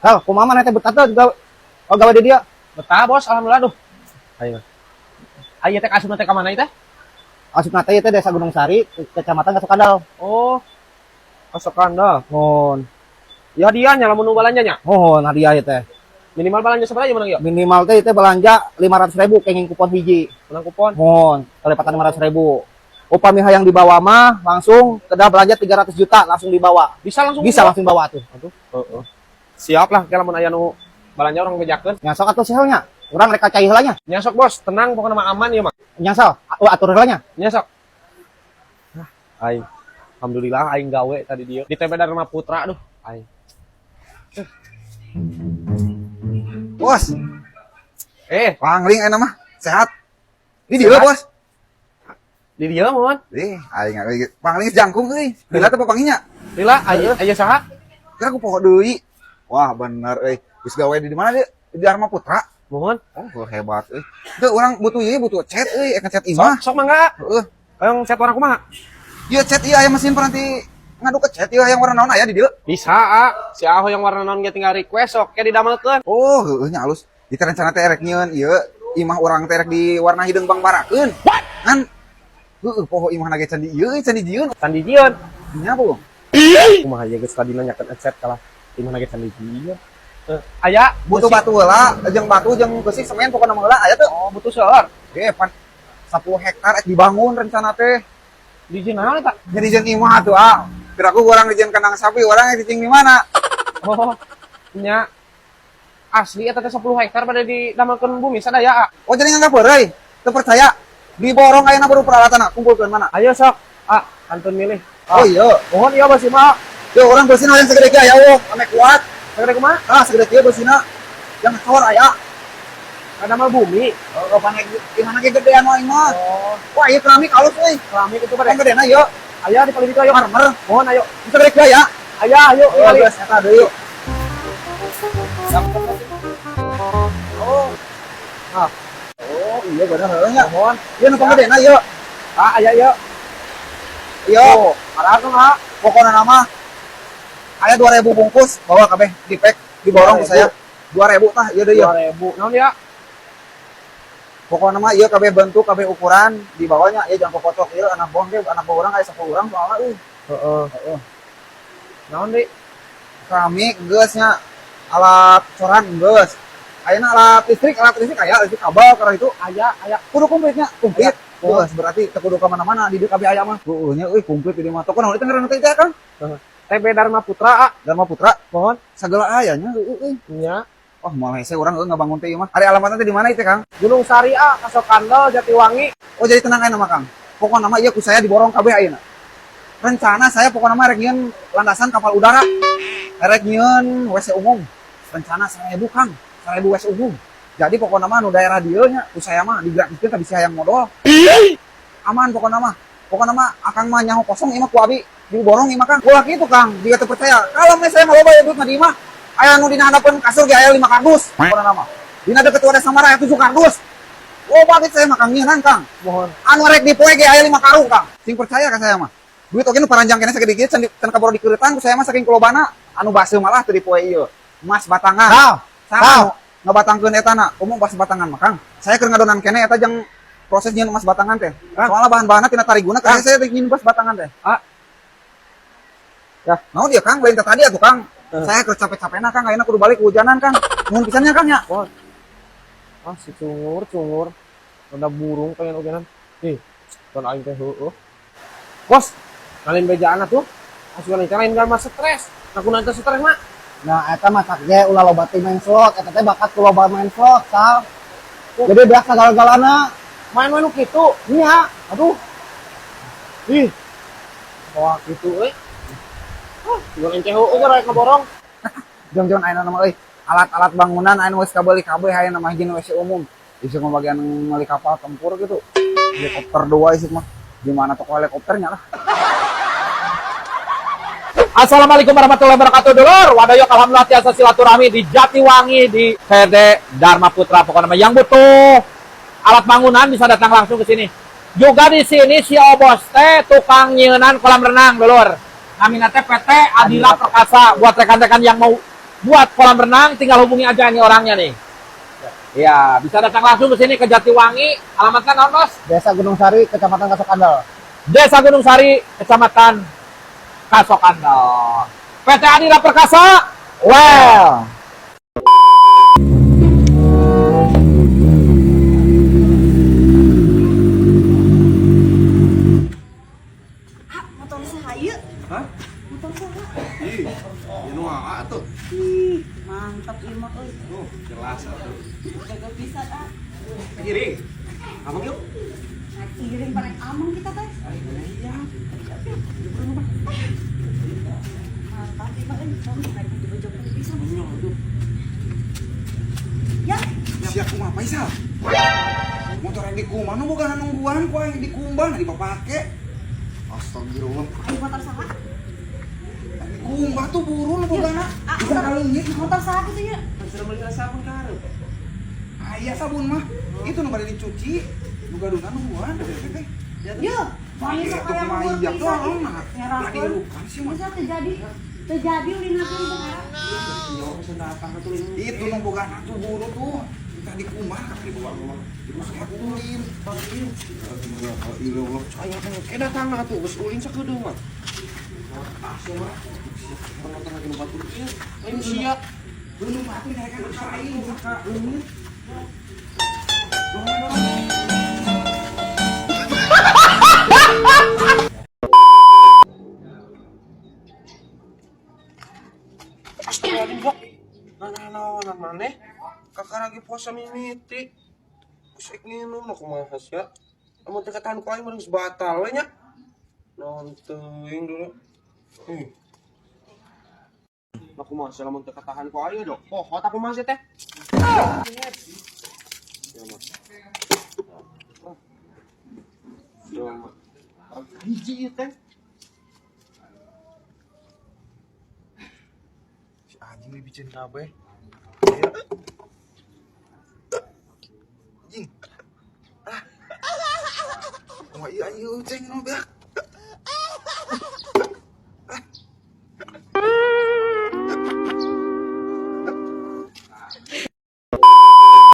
Hal, kumaha maneh teh betah teh juga oh gawe di dieu? Betah, Bos, alhamdulillah duh. Ayo. Ayo teh kasupna teh ka mana ieu teh? Asupna teh ieu teh Desa Gunung Sari, Kecamatan Kasokandel. Oh. Kasokandel. Mohon. Ya dia nya lamun nu balanja nya. Mohon hadiah ieu teh. Minimal balanja sabaraha ieu menang ieu? Minimal teh ieu teh belanja 500 ribu kenging kupon hiji. Menang kupon. Mohon, kelipatan 500 ribu. Upami hayang dibawa mah langsung kedah belanja 300 juta langsung dibawa. Bisa langsung? Bisa langsung bawa tuh. Aduh, heeh. Siap lah kalau mun aya nu balanja urang bejakeun. Nya sok atuh sehel nya. Urang rek cai heula nya. Nya sok, Bos, tenang, pokoknya mah aman ieu mah. Nya sok, oh, atur heula nya. Nya sok. Nah, aing alhamdulillah aing gawe tadi dieu. Di TB Dharma Putra, aduh, aing. Bos, Eh, pangling enak mah. Sehat. Di dieu, Sehat. Bos. Di dieu mohon. Ih, aing pangling jangkung euy. Lila teh papanggihnya. Lila, aya aya saha? Kira aku poho deui. Wah, bener euy. Geus gawe di mana dia? Di Dharma Putra. Mohon. Oh, hebat euy. Teu urang butuh ieu, butuh cat euy, ek ngecat imah. Sok, sok mangga. Heeh. Hayang cat warna kumaha? Ieu cat ieu aya mesin peranti ngaduk ke cat ieu hayang warna naon aya di dieu? Bisa, ah. Si Aho yang warna naon ge tinggal request sok ke didamelkeun. Oh, heueuh nya alus. Di rencana teh erek nyieun ieu imah urang teh erek di warna hideung bangbarakeun. Ngan heueuh poho imahna ge can di ieu can dijieun. Can dijieun. Nya apa? Kumaha ieu geus tadi nanyakeun cat kalah imahna ge can dijieun. Eh, aya Butuh besi. Batu heula, jeung batu jeung besi semen pokokna mah heula aya teu? Oh, butuh seueur. Eh, pan 10 hektar ek dibangun rencana teh. Dijieun naon eta? Jadi jeung imah tuh ah. Kira aku urang dijieun kandang sapi, urang yang cicing di mana? Oh, nya asli eta teh 10 hektar pada didamelkeun bumi sadaya, ah. Oh, jadi nggak peureui. Teu percaya? Diborong ayeuna baru peralatan, kumpulkeun mana? Ayo sok. Ah, kantun milih. Oh iya. Mohon iya bos mah. Yo urang beusina yang segede kieu aya eueuh, ame kuat. Segede kumaha? Ah, segede kieu beusina. Yang cor aya. Ada mah bumi. Oh, pan gimana ge gedean aing mah. Oh, Wah, ieu keramik halus euy. Keramik itu pada. Yang gedena ieu. Aya di paling itu ayo. Marmer. Mohon ayo. Bisa gede kieu ya. Aya ayo. Oh, Kali. Geus eta deui. Oh. Ah. Oh, iya bener heueuh nya. Mohon. Ieu nu panggedena ieu. Ah, aya ieu. Ieu. Oh, arah tuh ah. Pokoknya nama aya 2000 bungkus bawa kabeh di pack diborong ku saya 2000 tah ieu deui ieu. 2000. Naon ya? Pokoknya mah ieu kabeh bentuk kabeh ukuran di bawahnya ieu jangan popocok ieu anak buah ge anak buah urang aya 10 urang soalnya euy. Heeh. Heeh. Naon deui? Keramik geus nya, alat coran geus, ayeuna alat listrik aya listrik kabel karena itu. Aya, aya. Kudu komplitnya komplit. Aya. Geus berarti teu kudu ka mana-mana di dieu kabeh aya mah heueuh nya euy, komplit di dieu mah. Toko naon itu ngaranna teh Kang? TB Dharma Putra, ah. Dharma Putra. Mohon. Sagala aya nya heueuh euy. Nya. Wah, moal hese urang euy ngabangun teh ieu mah. Ari alamatna teh di mana itu, Kang? Gunung Sari, ah, Kasokandel, Jatiwangi. Oh, jadi tenang aja nama Kang. Pokoknya nama ieu ku saya diborong kabeh ayeuna. Rencana saya pokoknya mah rek nyieun landasan kapal udara. Rek nyieun WC umum. Rencana 1000, Kang. 1000 WC umum. Jadi pokoknya mah nu daerah dieu nya ku saya mah digratiskeun ka bisi hayang modal. Aman pokoknya mah. Pokoknya mah akang mah nyaho kosong ieu mah ku abi diborong ieu mah, Kang. Ulah kitu, Kang, jika teu percaya. Kalau mah saya mah loba ya duit mah di imah. Aya nu dina handapeun kasur ge aya 5 kardus. Pokokna mah. Dina deket wadah Samara aya 7 kardus. Loba duit saya mah, Kang, nyieunnan, Kang. Mohon. Anu rek dipoe ge aya 5 karung, Kang. Sing percaya ka saya mah. Duit oge nu paranjang keneh sagede kieu can kaboro dikeuretan ku saya mah saking kulobana. Anu baseuh malah teu dipoe ieu. Emas batangan. Sal, Saha Sal. Nu ngabatangkeun eta na? Komo emas batangan mah, Kang. Saya keur ngadonan keneh eta jang proses nyieun emas batangan teh. Kang. Soalnya bahan-bahanna tina tariguna Kang. keur saya rek nyieun emas batangan teh. Ah. Ya, naon dia, Kang? Lain teh tadi atuh, Kang. Eh. Saya keur capek-capekna, Kang, ayeuna kudu balik kehujanan, Kang. Nuhun pisan nya, Kang, ya. Mohon. Ah, si cungur, cungur. Ada burung pengen ogenan. Ih, kan aing teh heueuh. Bos, ngalin bejaan atuh. Asupan teh lain mah stres. Aku nanti stres mah. Nah, eta mah cak ge ulah loba teh main slot, eta teh bakat ku loba main slot, Sal. Jadi biasa segala-galana. Main-main nu kitu. Iya. Aduh. Ih. Wah, gitu euy. Ah, jual ente heueuh ge rek ngaborong. Jong-jong ayeuna nama euy. Alat-alat bangunan anu geus kabeuli kabeh ayeuna mah hiji WC umum. Isuk mah bagian meuli kapal tempur gitu. Helikopter dua isuk mah. Gimana toko helikopternya lah. Assalamualaikum warahmatullahi wabarakatuh, dulur. Wadayok, alhamdulillah tiasa silaturahmi di Jatiwangi di PD Dharma Putra. Pokoknya mah yang butuh alat bangunan bisa datang langsung ke sini. Juga di sini si Obos teh tukang nyieunan kolam renang, dulur. Namina teh PT Adila Perkasa. Buat rekan-rekan yang mau buat kolam renang, tinggal hubungi aja ini orangnya nih. Ya, bisa datang langsung ke sini ke Jatiwangi. Alamatnya naon, Bos? Desa Gunung Sari, Kecamatan Kasokandel. Desa Gunung Sari, Kecamatan Kasokandel. PT Adira Perkasa, well. Ah, motor saha ieu? Hah? Motor saha? Ih, ya nu aa tuh. Ih, mantap ieu mah euy. Oh, jelas atuh. Jaga pisan ah. Iring. Abang yuk. Iring paling ameng kita teh. Iya. Mantap ieu mah euy. Naik dibejokeun pisan. Ya, Sia kumaha Faisal? Motor yang dikumbah nu boga nungguan ku aing dikumbah nah dipapake. Astagfirullah. ayo motor saha? Dikumbah tuh buru nu bogana. Ah, Bisa kaleungit. Motor saha kitu ya? Sudah beli sabun karep. Aya sabun mah. Itu nu bade dicuci. Nu gaduna nungguan teh. Yo, wangi sok aya Kumaha ngubur iya pisan. tuh nah. Ngerakeun. Diurukan sih mah. Bisa terjadi terjadi ulin lagi Iya, bisa datang atuh ini. Itu nu bogana tuh buru tuh. Minta dikumbah kata dibawa-bawa. Terus kayak ulin. Allah. Ayo engke datang atuh geus ulin sakedeung mah. Ah, sia mah. Penonton lagi nu batur ieu. Lain sia. Belum mati naik ka aing ka leungit. Dorong, dorong. Astagfirullahaladzim, Bok. Nah, maneh. Kakak lagi puasa mimiti. Geus ek nginum nu kumaha sia. Amun teu katahan ku aing mah geus batal we nya. Naon teuing dulu. Ih. Nah kumaha sia lamun teu katahan ku aing dok. Poho tak kumaha sia teh. Ya mah. Ya mah. Hiji ieu teh. Si anjing dibikin kabeh. Anjing. Ah. Wah, iya anjing ceng nu beak.